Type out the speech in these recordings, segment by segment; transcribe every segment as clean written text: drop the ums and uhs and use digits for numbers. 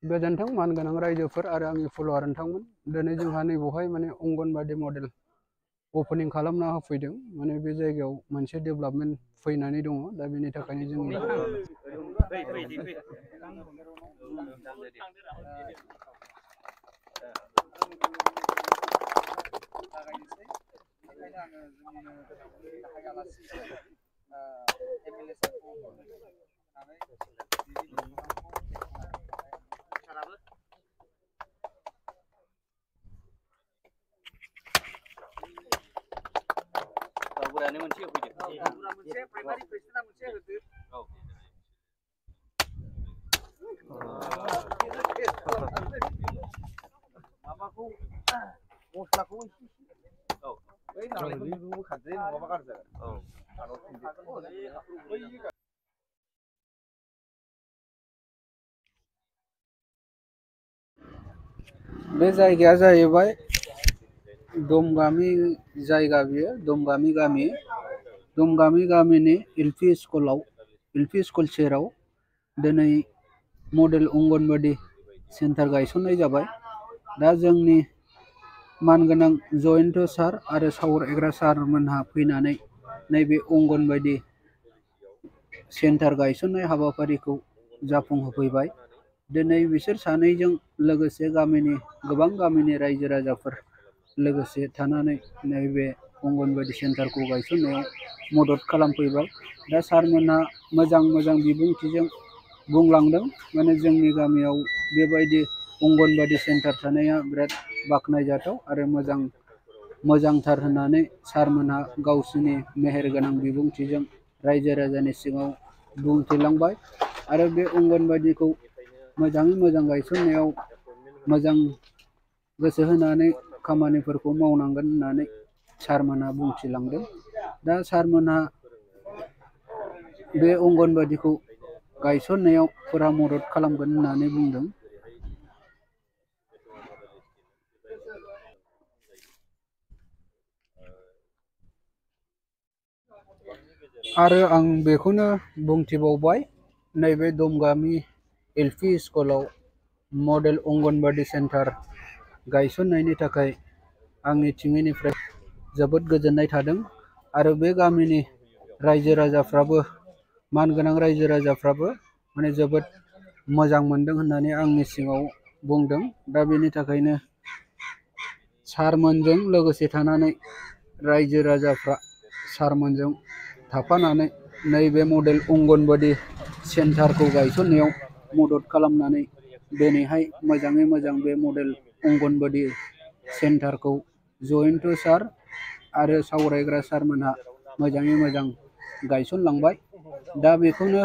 गोजोन्थों मानगोनां रायजोफोर आरो आंनि फल'वार नोंथांमोन दिनै जोंहा नैबावहाय माने अंगनबादि मडेल अपेनिं खालामना होफैदों माने बे जायगायाव मोनसे डेभेलपमेन्ट फैनानै दङ दा बेनि थाखायनो जों बे जायगाया जाहैबाय दमगामि जायगा बियो दमगामि गामिनि एलपि स्कुल सेराव दिनै मडेल अंगनबादि सेन्टार गायसननाय जाबाय। दा जोंनि मानगोनां जयन्त सार आरो सावरायग्रा सारमोनहा फैनानै नैबे अंगनबादि सेन्टार गायसननाय हाबाफारिखौ जाफुंहोफैबाय। दिनै बिसोर सानैजों लोगोसे गामिनि गोबां गामिनि रायजो राजाफोर लोगोसे थानानै नैबे अंगनबादि सेन्टारखौ गायसननायाव मदद खालामफैबाय। दा सारमोनहा मोजां बिबुंथिजों बुंलांदों माने जोंनि गामियाव बेबायदि अंगनबादि सेन्टार थानाया बिराद बाख्नायजाथाव आरो मोजांथार होननानै सारमोनहा गावसिनि मेहेरगोनां बिबुंथिजों रायजो राजानि सिगाङाव बुंथिलांबाय आरो बे अंगनबादिखौ मोजाङै मोजां गायसननायाव मोजां गोसो होनानै खामानिफोरखौ मावनांगोन होननानै सारमोनहा बुंथिलांदों। दा सारमोनहा बे अंगनबादिखौ गायसननायाव फुरा मदद खालामगोन होननानै बुंदों। आरो आं बेखौनो बुंथिबावबाय नैबे दमगामि एलपि स्कुलाव मडेल अंगनबादि सेन्टार गायसननायनि थाखाय आंनि थिंनिफ्राय जोबोद गोजोननाय थादों आरो बे गामिनि रायजो राजाफ्राबो मानगोनां रायजो राजाफ्राबो माने जोबोद मोजां मोनदों होननानै आंनि सिगाङाव बुंदों। दा बेनि थाखायनो सारमोनजों लोगोसे थानानै रायजो राजाफ्रा सारमोनजों थाफानानै नैबे मडेल अंगनबादि सेन्टारखौ गायसननायाव मदद खालामनानै दिनैहाय मोजाङै मोजां बे मडेल अंगनबादि सेन्टारखौ जयन्त सार आरो सावरायग्रा सारमोनहा मोजाङै मोजां गायसनलांबाय। दा बेखौनो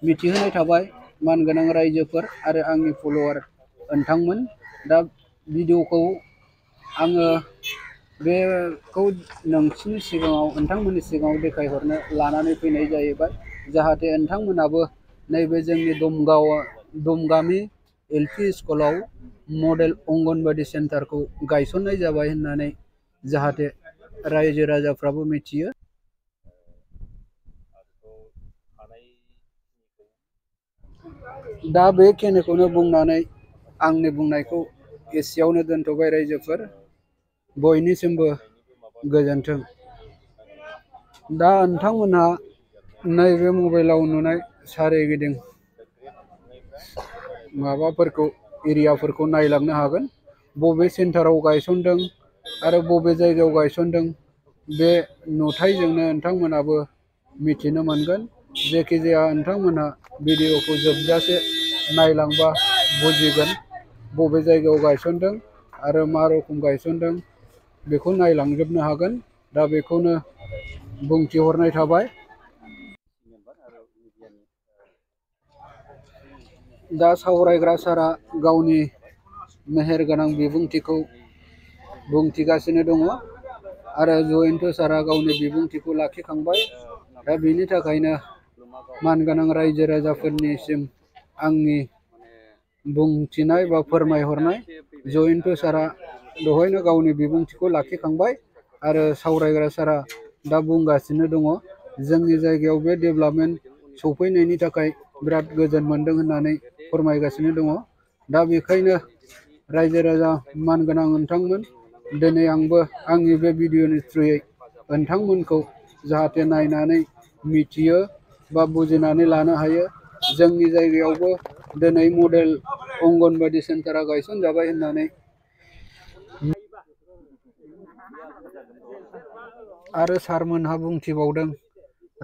मिथिहोनाय थाबाय मानगोनां रायजोफोर आरो आंनि फल'वार नोंथांमोन। दा भिडिअखौ आङो बेखौ नोंसिनि सिगाङाव नोंथांमोननि सिगाङाव देखायहरनो लानानै फैनाय जाहैबाय जाहाथे नोंथांमोनाबो नैबे जोंनि दमगामि एलपि स्कुलाव मडेल अंगनबादि सेन्टारखौ गायसननाय जाबाय होननानै जाहाथे रायजो राजाफ्राबो मिथियो। दा बेखिनिखौनो बुंनानै आंनि बुंनायखौ एसेयावनो दोनथ'बाय रायजोफोर। बयनिसिमबो गोजोन्थों। दा नोंथांमोनहा नैबे मबाइलाव नुनाय सारिगिदिं माबाफोरखौ एरियाफोरखौ नायलांनो हागोन बबे सेन्टाराव गायसनदों आरो बबे जायगायाव गायसनदों बे नुथायजोंनो नोंथांमोनाबो मिथिनो मोनगोन। जायखिजाया नोंथांमोनहा भिडिअखौ जोबजासे नायलांबा बुजिगोन बबे जायगायाव गायसनदों आरो मा रोखोम गायसनदों बेखौ नायलांजोबनो हागोन। दा बेखौनो बुंथिहरनाय थाबाय। दा सावरायग्रा सारा गावनि मेहेरगोनां बिबुंथिखौ बुंथिगासिनो दङ आरो जयन्त सारा गावनि बिबुंथिखौ लाखिखांबाय। दा बेनि थाखायनो मानगोनां रायजो राजाफोरनिसिम आंनि बुंथिनाय बा फोरमायहरनाय जयन्त सारा दहायनो गावनि बिबुंथिखौ लाखिखांबाय आरो सावरायग्रा सारा दा बुंगासिनो दङ जोंनि जायगायाव बे डेभेलपमेन्ट सफैनायनि थाखाय बिराद गोजोन मोनदों होननानै फोरमायगासिनो दङ। दा बेखायनो रायजो राजा मानगोनां नोंथांमोन, दिनै आंबो आंनि बे भिडिअनि थ्रुयै नोंथांमोनखौ जाहाथे नायनानै मिथियो बा बुजिनानै लानो हायो। जोंनि जायगायावबो दिनै मडेल अंगनबादि सेन्टारा गायसनजाबाय होननानै आरो सारमोनहा बुंथिबावदों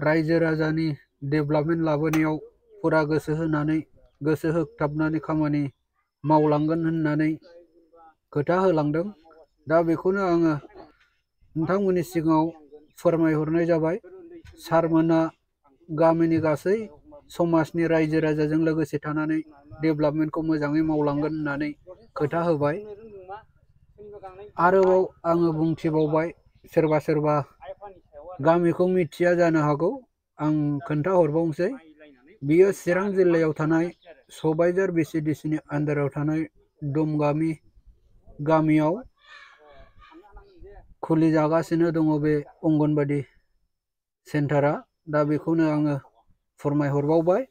रायजो राजानि डेभेलपमेन्ट लाबोनायाव फुरा गोसो होगथाबनानै खामानि मावलांगोन होननानै खोथा होलांदों। दा बेखौनो आङो नोंथांमोननि सिगाङाव फोरमायहरनाय जाबाय। सारमोना गामिनि गासै समाजनि रायजो राजाजों लोगोसे थानानै डेभेलपमेन्टखौ मोजाङै मावलांगोन होननानै खोथा होबाय। आरोबाव आङो बुंथिबावबाय, सोरबा गामिखौ मिथिया जानो हागौ, आं खोन्थाहरबावनोसै। बियो चिरां जिल्लायाव थानाय सबायझार VCDCनि आन्दाराव थानाय दमगामि गामियाव खुलिजागासिनो दङ बे अंगनबादि सेन्टारा। दा बेखौनो आङो फोरमायहरबावबाय।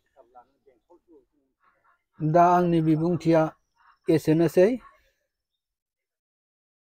दा आंनि बिबुंथिया एसेनोसै।